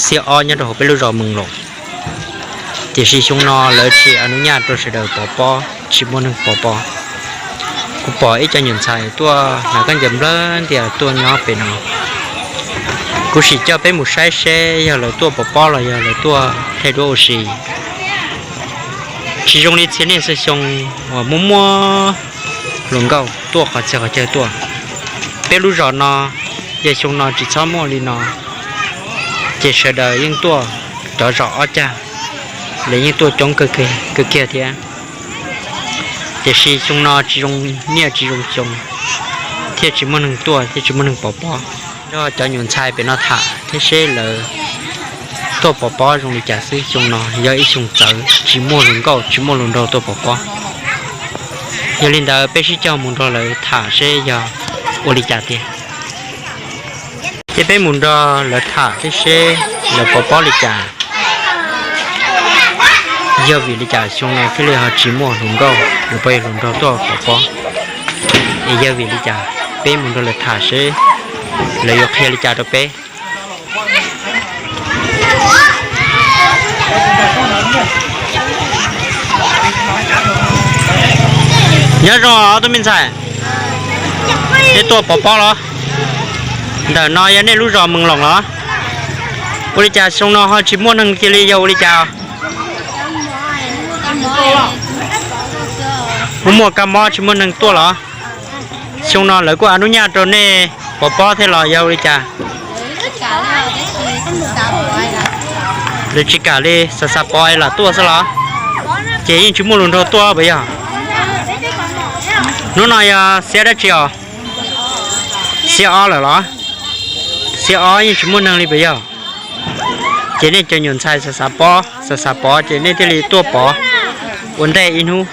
xiab ob nyob rau hauv peb lub zos Mees Loos. Tiam sis xyoo no lawv tsis a nub nyaj rau sawv daws pov pob, tsis muaj neeg pov pob. Kuv pom ib co nyuam ntxhais tuaj hnav khaub ncaws nplawg ntias tuaj nyob pem no. Kuv sim coj peb mus saib seb yog lawv tuaj pov pob los yog lawv tuaj thaij duab ua si. Tsis zoo li txhia niaj txhia xyoo uas muaj muaj hluas nkauj tuaj qhov txhia qhov chaw tuaj. Peb lub zos no, yog xyoo no tsis txhob muaj li no, ces sawv daws yeej tuaj cov zos ob cag, lawv yeej tuaj coob kawg kiag thiab. Tiam sis xyoo no tsis zoo niaj tsis zoo xyoo, thiaj tsis muaj neeg tuaj thiab tsis muaj neeg pov pob. Nrog cov nyuam ntxhais pem no tham thiab seb lawv tuaj pov pob zoo li cas xwb. Xyoo no yog ib xyoo txawv, tsis muaj hluas nkauj tsis muaj hluas nraug tuaj pov pob. Yog li ntawd peb sib cog mus nrog lawv tham seb yog ua li cas tiag. Ces peb mus nrog lawv tham thiab seb lawv pov pob li cas. Yog vim li cas xyoo no thiaj li ho tsis muaj hluas nkauj los puas yog hluas nraug tuaj pov pob? Es yog vim li cas? Peb mus nrog lawv tham seb lawv yuav qhia li cas rau peb. Nyob zoo ob tug me ntxhais, nej tuaj pov pob los? Ntawm no yog nej lub zos Mees Loos los? Ua li cas xyoo no ho tsis muaj neeg cia li yog ua li cas? Muaj muaj kab mob tsis muaj neeg tuaj los? Xyoo no lawv kuj a nub nyaj rau nej pov pob thiab los yog ua li cas? Lawv tsis kam li, xav xav pov es lam tuaj xwb los? Ces yeej tsis muaj hluas nraug tuaj puas yog? Hnub no yog xiab dab tsi os? Xiab ob lawm los? Xiab ob yeej tsis muaj neeg li puas yog? Ces nej cov nyuam ntxhais xav xav pov, xav xav pov ces nej thiaj li tuaj pov ua ntej ib hnub.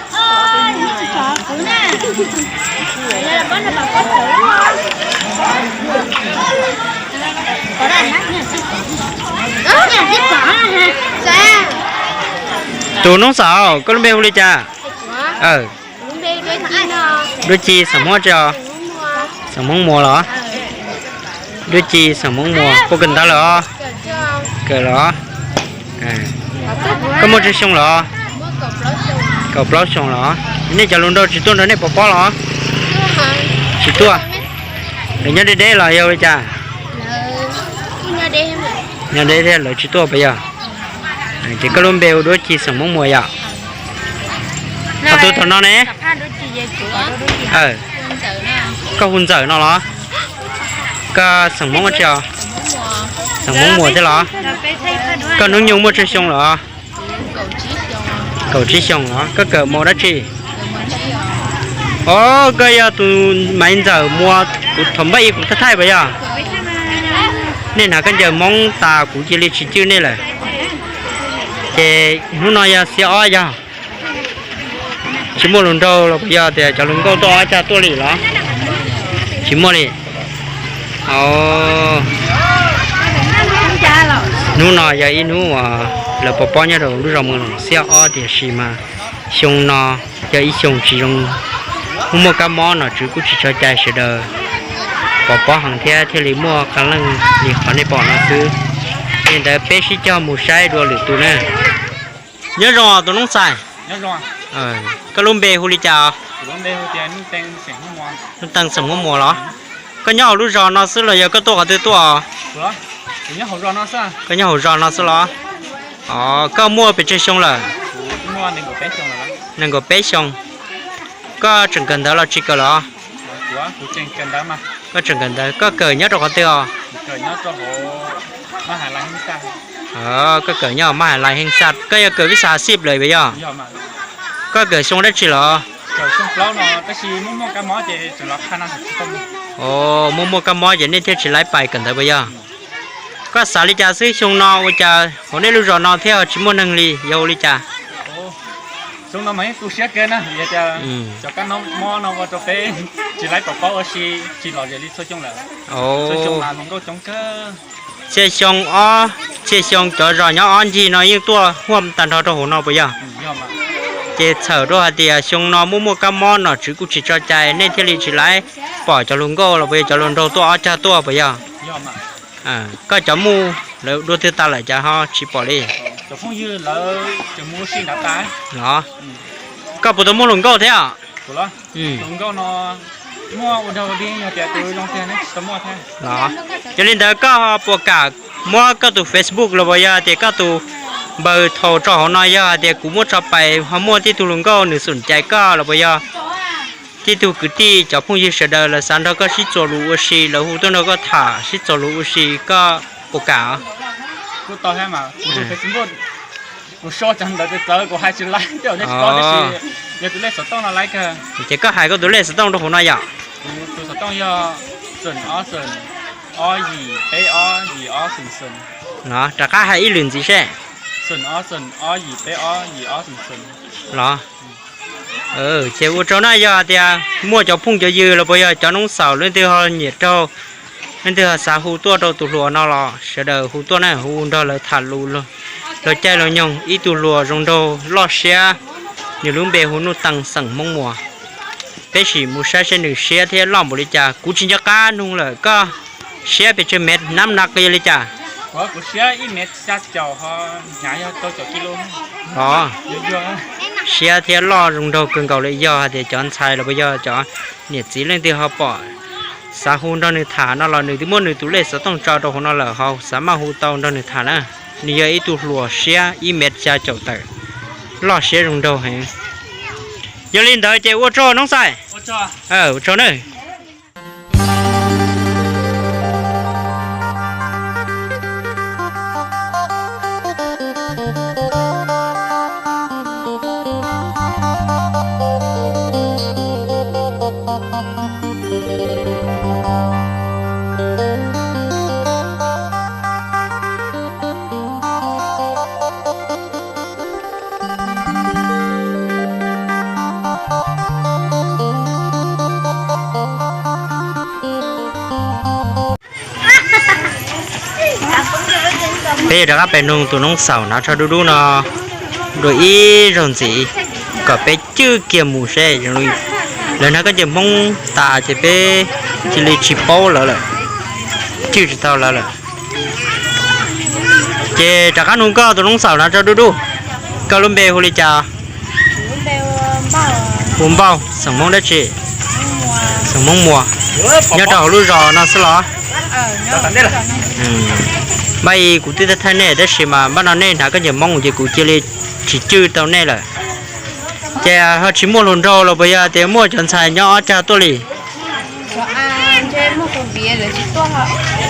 Tus noob xaum, koj lub npe hu li cas? Duab Ci, xeem Hmoob tsi os? Xeem Hmoob Muas los? Duab Ci, xeem Hmoob Muas, puas kawm ntawv lawm os? Kawm los? Koj muaj tsawg xyoo lawm? Kaum plaub xyoo los? Nej cov hluas nraug tsis tuaj nrog nej pov pob los? Tsis tuaj. Lawv nyob deb deb los yog li cas? Nyob deb thiab lawv tsis tuaj puas yog? Ces koj lub npe hu Duab Ci, xeem Hmoob Muas yom? Ho tus thaum no ne? Koj hu Ntxawm no los? Koj xeem Hmoob tsi os? Xeem Hmoob Muas thiab los? Koj hnub nyoog muaj tsawg xyoo lawm? Kaum tsib xyoo los? Koj kawm mos dab tsi? Os, koj yog tus Maiv Ntxawm Muas kuv thaum npaj ib kuv thaij thaij puas yog? Nej hnav khaub ncaws Hmoob tas kuv cia li tsis cwj nej lawm. Ces hnub no yog xiab ob yog tsis muaj hluas nraug los puas yog tias cov hluas nkauj tuaj ob cag tuaj li los? Tsis muaj li. Hnub no yog ib hnub uas lawv pov pob nyob rau lub zos Moos Loos xiab ob, tiam sis mas xyoo no yog ib xyoo tsis zoo, muaj muaj kab mob, nom tswv kuj tsis tso cai sawv daws pov pob heev thiab thiaj li muaj qee leej li qhov nej pom no xwb. Li ntawd peb sib cog mus saib dua lwm tus na. Nyob zoo tus noob xais, koj lub npe hu li cas? Nuj Teej xeem Muas Muas los? Koj nyob hauv lub zos no xwb los yog koj tuaj qhov twg tuaj? Koj nyob hauv zos no xwb los? Os, koj muaj pes tsawg xyoo lawm? Nees nkaum peb xyoo. Koj tseem kawm ntawv los tsis kawm los? Koj tseem kawm ntawv, koj kawm nyob rau qhov twg os? Koj kawm nyob Mab Hais Lais Heej Xaj, koj yog kawm vib xas xib lawm puas yog? Koj kawm xyoo dab tsi los? Os, muaj muaj kab mob ces nej thiaj tsis laib pais kawm ntawv puas yog? Koj xav li cas xwb, xyoo no ua cas hauv nej lub zos no thiaj tsis muaj neeg li, yog ua li cas? Txhia xyoo ob, txhia xyoo cov zos nyob ob ncig no yeej tuaj huaj tag nrho rau hauv no puas yog? Ces txhawm rau hais tias xyoo no muaj muaj kab mob, nom tswv kuj tsis tso cai, nej thiaj li tsis laib pom cov hluas nkauj los puas yog cov hluas nraug tuaj ob cag tuaj puas yog? Koj cov muj Lawv dua twg tas lawm cas ho tsis pom li? Los, koj puas tau muaj hluas nkauj thiab? Los, yog li ntawd koj ho puas kam muab koj tus Facebook los puas yog tias koj tus npawb thaum tso hauv no, yog hais tias kuv muab tso pais ho muaj tib tug hluas nkauj nws xum cais koj los puas yog tib tug kwv tij cov phooj ywg sawv daws lawv xav nrog koj sib txuas lus ua si, lawv hu tuaj nrog koj tham sib txuas lus ua si, koj puas kam? Kuv tus Facebook, kuv sau cov ntawd txawv kuv hais tsis laib, yog tus lej xov tooj no laib kawg. Ces koj hais koj tus lej xov tooj rau hauv no yom? Tus xov tooj yog xoom ob xoom ob yim peb ob yim ob xoom xoom. Los rov qab hais ib lwm ntxiv seb. Xoom ob xoom ob yim peb ob yim ob xoom xoom. Los, ces ua tsaug na, yog hais tias muaj cov phooj cov ywg los puas yog cov noob xaum leej twg ho nyiam raug, leej twg ho xav hu tuaj rau tus hluas no los sawv daws hu tuaj na, hu nrog lawv tham lus, luag caij luag nyoog. Ib tug hluas zoo nraug loj siab, nws lub npe hu Nuj Tees xeem Hmoob Muas. Peb sim mus saib seb nws siab thiab loj npaum li cas. Kuv tsis nco qab nug lawm, koj siab pes tsawg mev, nab na koj yog li cas? Os, siab thiab loj zoo nraug kawg nkaus li. Yog hais tias cov ntxhais los puas yog cov niam txiv leej twg ho pom xav hu nrog nws tham no los nws twb muab nws tus lej xov tooj tso rau hauv no lawm, ho xav maj hu tau nrog nws tham na. Nws yog ib tug hluas siab ib mev xya caum tawm, loj siab zoo nraug heev. Yog li ntawd ces ua tsaug noob xais. Ua tsaug na. Peb yuav rov qab pem nug tus noob xaum hnav tsho dub dub no dua ib zaug ntxiv kom peb cwj kiag mus seb. Lawv hnav khaub ncaws Hmoob tas ces peb cia li tsis paub lawv lawm, cwj tsis tau lawv lawm. Ces rov qab nug koj tus noob xaum hnav tsho dub dub, koj lub npe hu li cas? Hu Npauj, xeem Hmoob dab tsi? Xeem Hmoob Muas. Nyob rau hauv lub zos no xwb los? Npaj i kuv twb thaij nej tab sis mas npaj no nej hnav khaub ncaws Hmoob ces kuv cia li tsis cwj tau nej lawm. Ces ho tsis muaj hluas nraug los puas yog tias muaj cov ntxhais nyob ob cag tuaj li?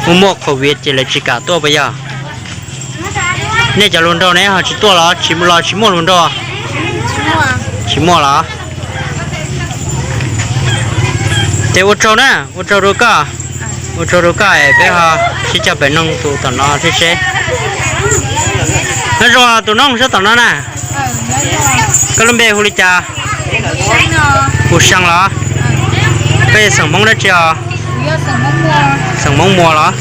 Muaj muaj qhov viav ces lawv tsis kam tuaj puas yog? Nej cov hluas nraug ne ho tsis tuaj los tsis los tsis muaj hluas nraug? Tsis muaj los? Ces ua tsaug na, ua tsaug rau koj, ua tsaug rau koj es peb ho sib cog pem noog tus tom no thiab seb. Nyob zoo tus noob sab tom no na, koj lub npe hu li cas? Hu Seej los? Koj yog xeem Hmoob dab tsi os? Xeem Hmoob Muas los?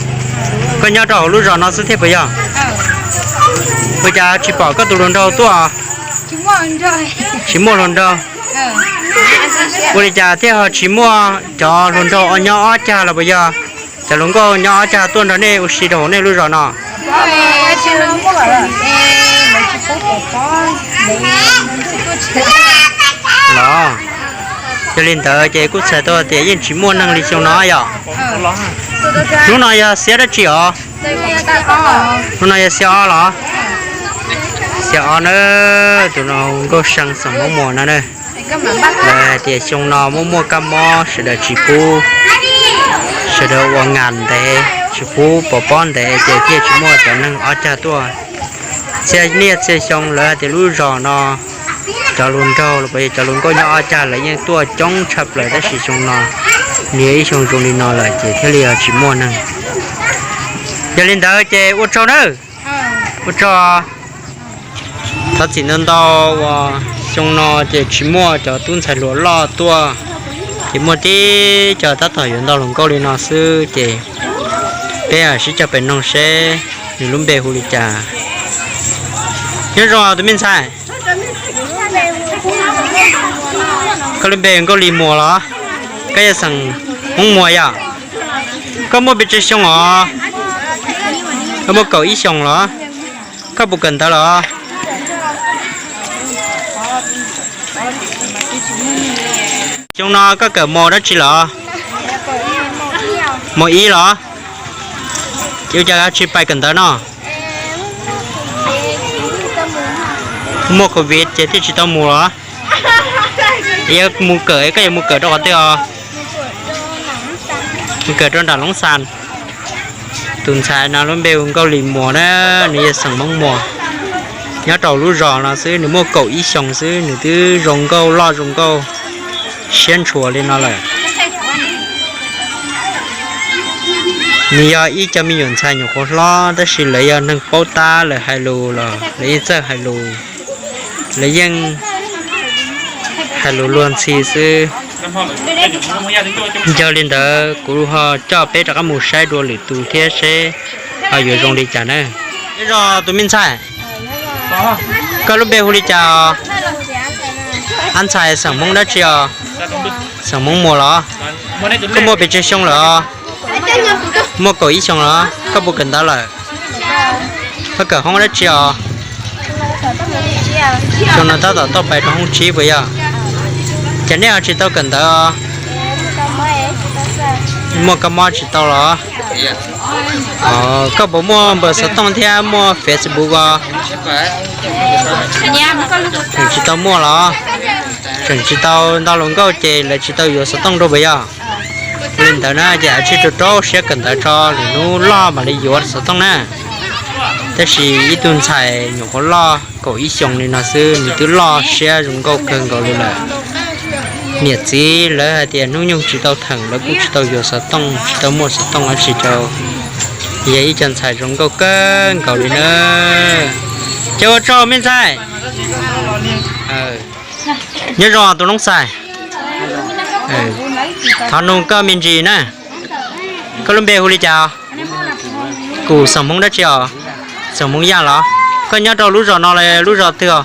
Koj nyob rau hauv lub zos no xwb thiab puas yog? Ua cas tsis pom koj tus hluas nraug tuaj? Tsis muaj hluas nraug. Ua li cas thiaj ho tsis muaj cov hluas nraug nyob ob cag los puas yog? Cov hluas nkauj nyob ob cag tuaj nrog nej ua si rau hauv nej lub zos no los? Yog li ntawd ces kuj txhais tau tias yeej tsis muaj neeg li xyoo no yom. Hnub no yog xiab dab tsi os? Hnub no yog xiab ob los? Xiab ob na, tus no Nkauj Seej xeem Hmoob Muas no na. Lawv hais tias xyoo no muaj muaj kab mob sawv daws tsis pub, sawv daws ua ngas ntev tsis pub pov pob ntev ces thiaj tsis muaj cov neeg ob cag tuaj. Txhia niaj txhia xyoo lawv hais tias lub zos no cov hluas nraug los puas yog cov hluas nkauj nyob ob cag lawv yeej tuaj coob tshaj plaws tab sis xyoo no nws yog ib xyoo zoo li no lawm ces thiaj li tsis muaj neeg. Yog li ntawd ces ua tsaug nawb. Ua tsaug. Thov txim ntau ntau uas xyoo no ces tsis muaj cov tub ntxhais hluas loj tuaj, ces muaj tib co tab tom yuav ntau hluas nkauj li no xwb ces peb sib cog pem noog seb nws lub npe hu li cas. Nyob zoo tus me ntxhais. Koj lub npe Nkauj Lis Muas los? Koj yog xeem Hmoob Muas yom? Koj muaj pes tsawg xyoo os? Koj muaj kaum ib xyoos los? Koj puas kawm ntawv los? Xyoo no koj kawm mos dab tsi los? Mos ib los? Ua cas tsis pais kawm ntawv no? Muaj covid ces thiaj tsis tau mus los? Yuav mus kawm, koj yuav mus kawm rau qhov twg os? Mus kawm rau nram Loob Xas. Tus ntxhais no lub npe hu Nkauj Lis Muas na, nws yog xeem Hmoob Muas. Nyob rau lub zos no xwb, nws muaj kaum ib xyoos xwb, nws twb zoo nkauj loj zoo nkauj siab ntshua li no lawm. Nws yog ib co me nyuam ntxhais nyuam qhuav hlob, tab sis lawv yog neeg paub tab, lawv hais lus los lawv yeej txawj hais lus, lawv yeej hais lus luag ntxhi xwb. Yog li ntawd kuv ho coj peb rov qab mus saib dua lwm tus thiab seb ho yuav zoo li cas na. Nyob zoo tus me ntxhais, koj lub npe hu li cas os? Ab ntxhais xeem Hmoob dab tsi os? Xeem Hmoob Muas los? Koj muaj pes tsawg xyoo lawm os? Muaj kaum ib xyoos los? Koj puas kawm ntawv lawm? Koj kawm hoob dab tsi os? Xyoo no tab tom tau pais rau hoob tsib puas yog? Ces nej ho tsis tau kawm ntawv os? Muaj kab mob tsis tau los? Koj puas muaj npawb xov tooj thiab muaj Facebook os? Tseem tsis tau muaj los? Tseem tsis tau ntau hluas nkauj ces lawv tsis tau yuav xov tooj rau puas yog? Li ntawd na ces tsis rau rau siab kawm ntawv tso, lwm hnub loj mam li yuav xov tooj na. Tab sis ib tug ntxhais nyuam qhuav loj kaum ib xyoos li no xwb, nws twb loj siab zoo nkauj kawg nkaus li lawm. Niam txiv lawv hais tias hnub nyoog tsis tau theem, lawv kuj tsis tau yuav xov tooj, tsis tau muaj xov tooj dab tsi rau. Yog ib co ntxhais zoo nkauj kawg nkaus li na. Ces ua tsaug me ntxhais. Nyob zoo tus noob xais. Thov nug koj me ntsis na. Koj lub npe hu li cas? Kuv xeem Hmoob dab tsi os? Xeem Hmoob Yaj los? Koj nyob rau lub zos no los lub zos twg os?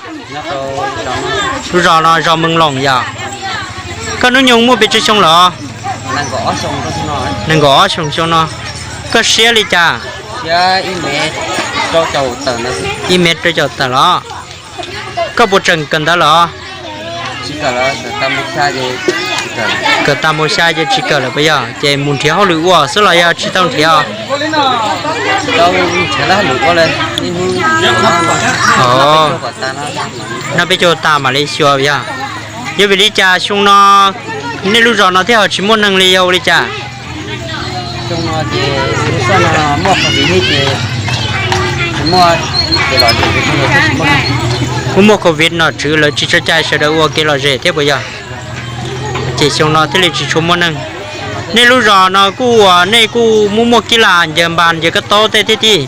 Lub zos no zos Mees Loos yom. Koj hnub nyoog muaj pes tsawg xyoo lawm? Nees nkaum ob xyoo xyoo no. Koj siab li cas? Ib mev rau caum tawm los? Koj puas tseem kawm ntawv lawm? Kawm tas mos xya ces tsis kawm lawm puas yog? Ces mus nrhiav hauj lwm ua xwb los yog tsis tau nrhiav? Noj peb caug tas mam li xyuas yog. Yog vim li cas xyoo no nej lub zos no thiaj ho tsis muaj neeg li yog ua li cas? Kuj muaj covid nom tswv lawv tsis tso cai sawv daws ua kev lom zem thiab puas yog? Ces xyoo no thiaj li tsis tshua muaj neeg. Nej lub zos no kuj uas nej kuj muaj muaj kib las ncaws npas ncaws kab taub tej thiab tij?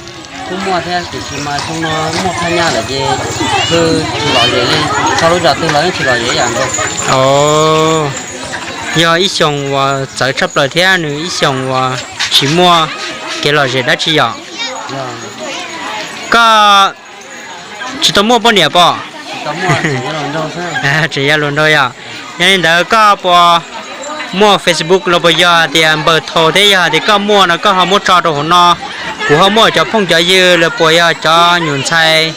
Yog ib xyoos uas txawv tshaj plaws thiab nws ib xyoos uas tsis muaj kev lom zem dab tsi yom. Koj tsis tau muaj poj niam pom? Tseem yog hluas nraug yom. Yog li ntawd koj puas muaj Facebook los puas yog tias npawg thau thiab? Yog tias koj muaj no koj ho muab tso rau hauv no, kuv ho muaj cov phooj cov ywg los puas yog cov nyuam ntxhais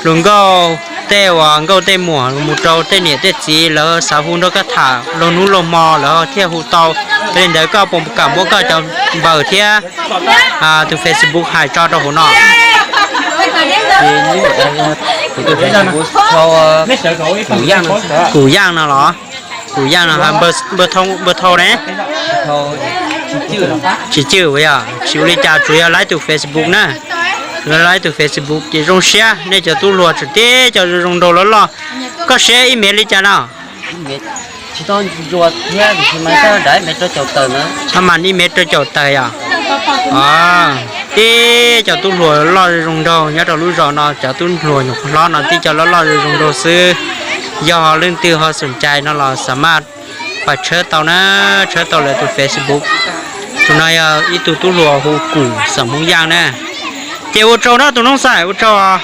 hluas nkauj tej uas nkauj tej muam mus rau tej niam tej txiv lawv xav hu nrog koj tham laug hnub laug hmo lawv thiaj hu tau. Yog li ntawd koj puas kam muab koj cov npawg thiab tus Facebook hais tso rau hauv no? Kuv Yaj no los? Kuv Yaj no, npawg thau ne? Tsis cwj puas yog? Tsis ua li cas, tsuas yog laib tus Facebook na. Tsuas yog laib tus Facebook ces zoo siab, nej cov tub hluas tseem tib co zoo zoo nraug loj loj. Koj siab ib mev li cas no? Mas ib mev rau caum tawm yom. Tib co tub hluas loj zoo nraug nyob rau lub zos no, cov tub hluas nyuam qhuav hlob no tib co loj loj zoo zoo nraug xwb. Yog leej twg ho xom cai no los xa maj pais tshawb tau na, tshawb tau lawv tus Facebook. Tus no yog ib tug tub hluas hu Kum xeem Hmoob Yaj na. Ces ua tsaug na tus noob xais, ua tsaug.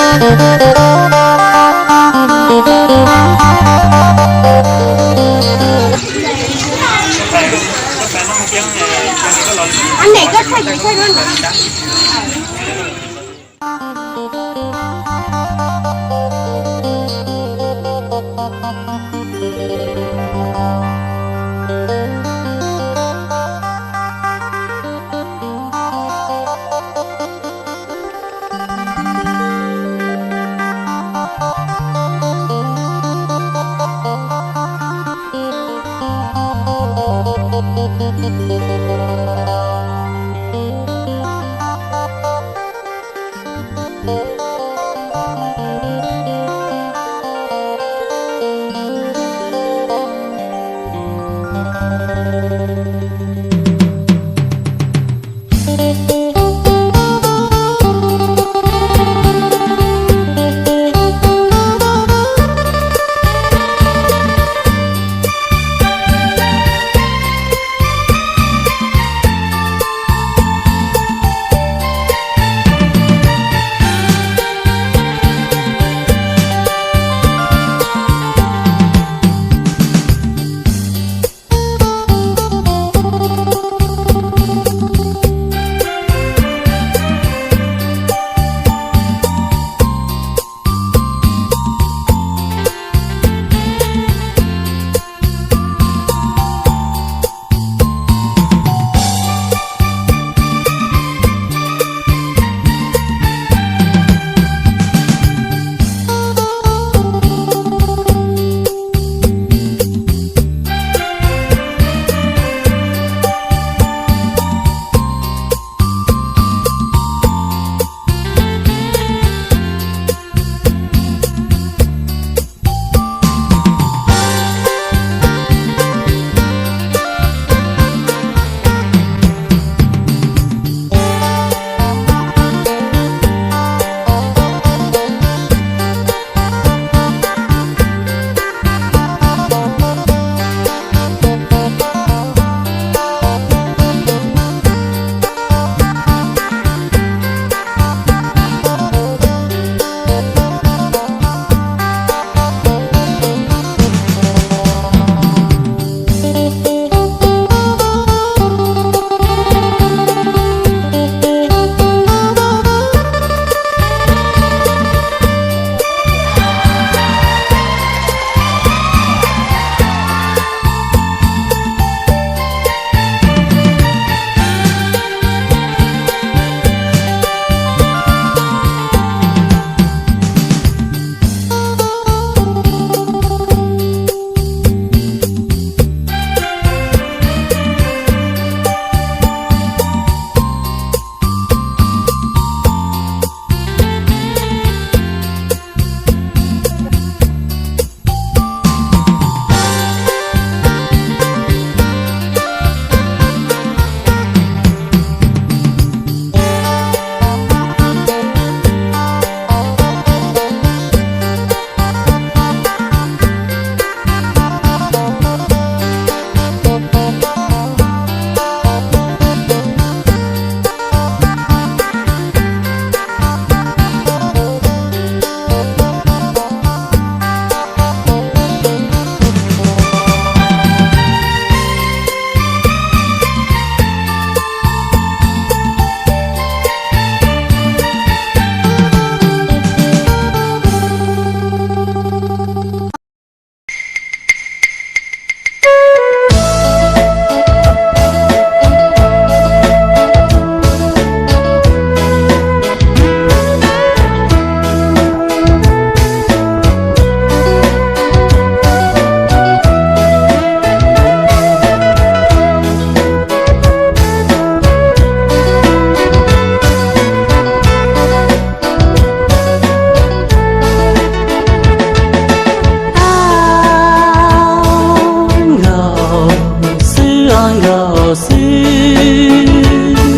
Nkaus xwb os nkaus xwb,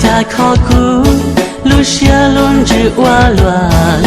cas kho kuv lub siab lub ntsws ua luaj.